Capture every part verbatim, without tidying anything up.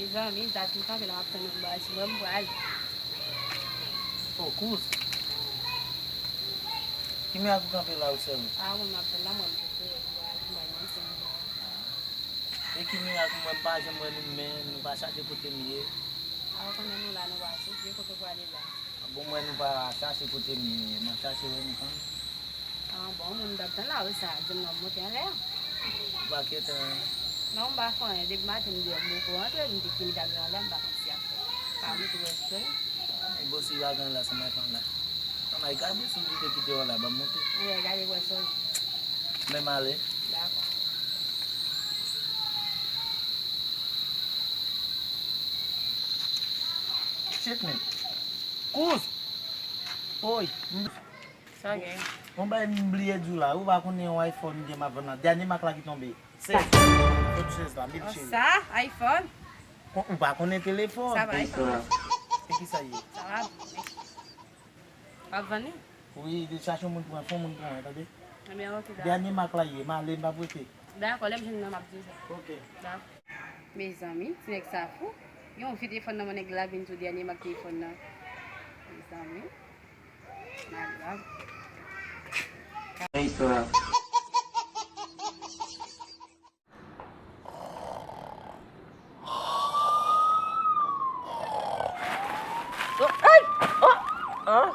Mezanmi, dat m kanpe la, m ap tann yon baz. Mwen, m pral. Oh, kouz. Ki mirak ou kanpe la, ou sèl ou? Ah, mwen, m ap tann la, mwen, m tou prè, m pral, m pral nan sen. E ki mirak, mwen, m pa janm wè nou, men nou pa chache kote m ye. Ah, ou konnen nou la, nou pa sou pye, kote w prale la? Bon, mwen, nou pa chache kote m ye, m ap chache wè nou kanmenm. Ah, bon, moun m t ap tann la, wi, sa, di m nan monte anlè. Ou pa kite, hein? Non, m pa fè anyen. Depi maten, m deyò, m poko rantre, m te timid ak anlè, m pa konn si ap fè. Pa monte wè sou. Ah, men bon, si yo al anlè, sa m ap fè anlè. Anmay, gade si m te kite yo anlè, ban m monte. Anlè, gade wè sou. Men m ale. Dakò. Shit, man. Kouz! Oy! Sa gen? Yon bagay m bliye di w la, ou pa konnen yon iPhone gen m ap vann nan. Dènye mak la ki tonbe. Sèz. Fòt sèz la, mil cheri. Sa, iPhone? Kon, ou pa konnen telefòn. Sa va, iPhone? E ki sa ye? Sa va. W ap vann li? Wi, de chache yon moun pran, fè yon moun pran, tande? Ebyen, ok, dakò. Dènye mak la ye, m ale, m p ap rete. Dakò, lè m jwenn nan, m ap di w sa. Ok. Dakò. Mezanmi, ti nèg sa fou. Yon vye telefòn nan men nèg la vin sou dènye mak telefòn nan. Mezanmi. Malad. Hey, sa. Ay! Oh! Ah!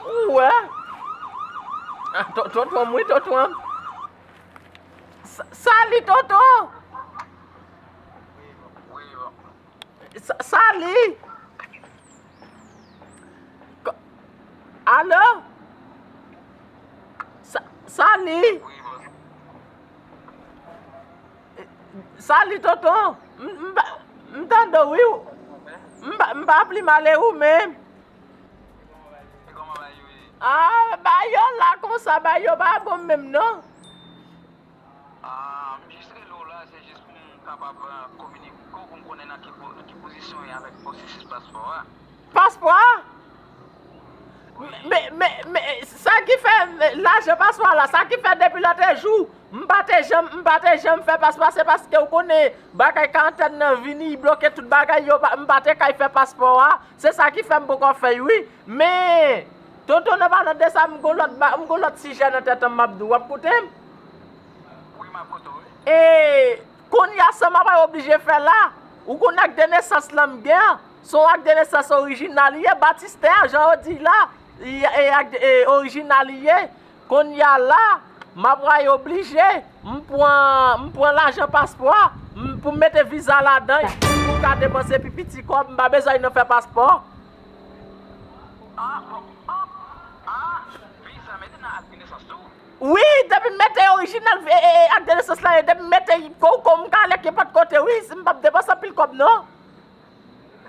Ou wè? Ah, to-, tonton m, wi, tonton m. Sa-, sali, tonton! Sa-, sali! Ko-, alo? Sa-, sali! Sali, tonton. M, m pa, m tande w, wi. M pa, m pa pli mal, e ou menm? Ah, bagay yo la konsa, bagay yo pa bon menm, non. Ah, m jis rele w la, se jis pou m kapab, eh, kominike w, pou m konnen nan ki po-, ki pozisyon w ye avèk pwosesis paspò a. Paspò a? Men, men, men, sa ki fè, men, lajan paspò a la, sa ki fè depi lòt jou, m pa te janm, m pa te janm fè paspò a, se paske w konnen, bagay karantèn nan vini, li bloke tout bagay, yo pa, m pa te kay fè paspò a, se sa ki fè m poko fè l, wi. Men, tonton, nan palan de sa, m gon lòt ba-, m gon lòt sijè nan tèt an m ap di w, w ap koute m? Wi, m ap koute w, wi. E, kounye a, sa m ap oblije fè la, ou konn ak de nesans lan m gen an, se yon ak de nesans orijinal li ye, batistè a, jan yo di la, li, e, ak, e, orijinal li ye. Kounye a la, m ap pral oblije, m pran, m pran lajan paspò a, m, pou m mete viza ladan, pou m ka depanse pi piti kòb, m pa bezwen nan fè paspò. Ah, bon, ah, ah, viza mete nan ak de nesans tou? Wi, depi m mete orijinal, e, e, e, ak de nesans la, e depi m mete kou, kou m ka ale kenpòt kote, wi, si m p ap depanse anpil kòb, non.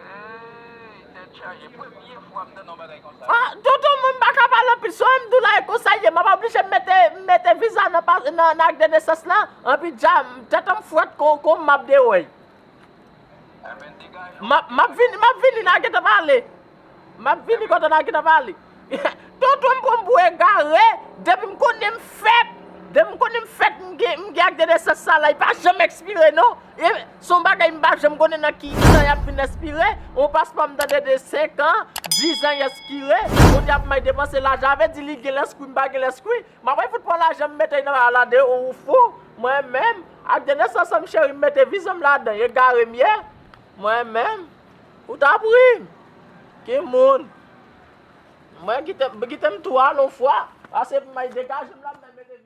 Hey, tèt chaje, premye fwa m tande yon bagay konsa. Ah, tonton, mwen m pa ka pale anpil, sou m di w la, e konsa ye, m ap oblije m mete, m mete viza nan pa-, nan, nan ak de nesans lan, anpi dja, tèt an m frèt kon, kon m ap de wè. M ap, m ap vini, m ap vini, n a gentan pale. M ap vini kote n a gentan pale. Tonton m pran m pou egare, depi m konnen m fèt, depi m konnen m fèt, m gen, m gen ak de nesans sa la, li pa janm ekspire non. E se yon bagay m pa janm konnen nan ki tan y ap vin ekspire. Yon paspò m tande de senk an, diz an y ekspire. Kounye a pou m al depanse lajan, sa vle di li gen lèskri, m pa gen lèskri. M ap fout pran lajan m mete nan ala de ou fou. Mwen menm, ak de nesans an m cheri, m mete viza m ladan, egare m ye. Mwen menm, ou t ap ri. Ki moun? Mwen kite, kite m tou al yon fwa, pase pou m al degaje m la, m al mete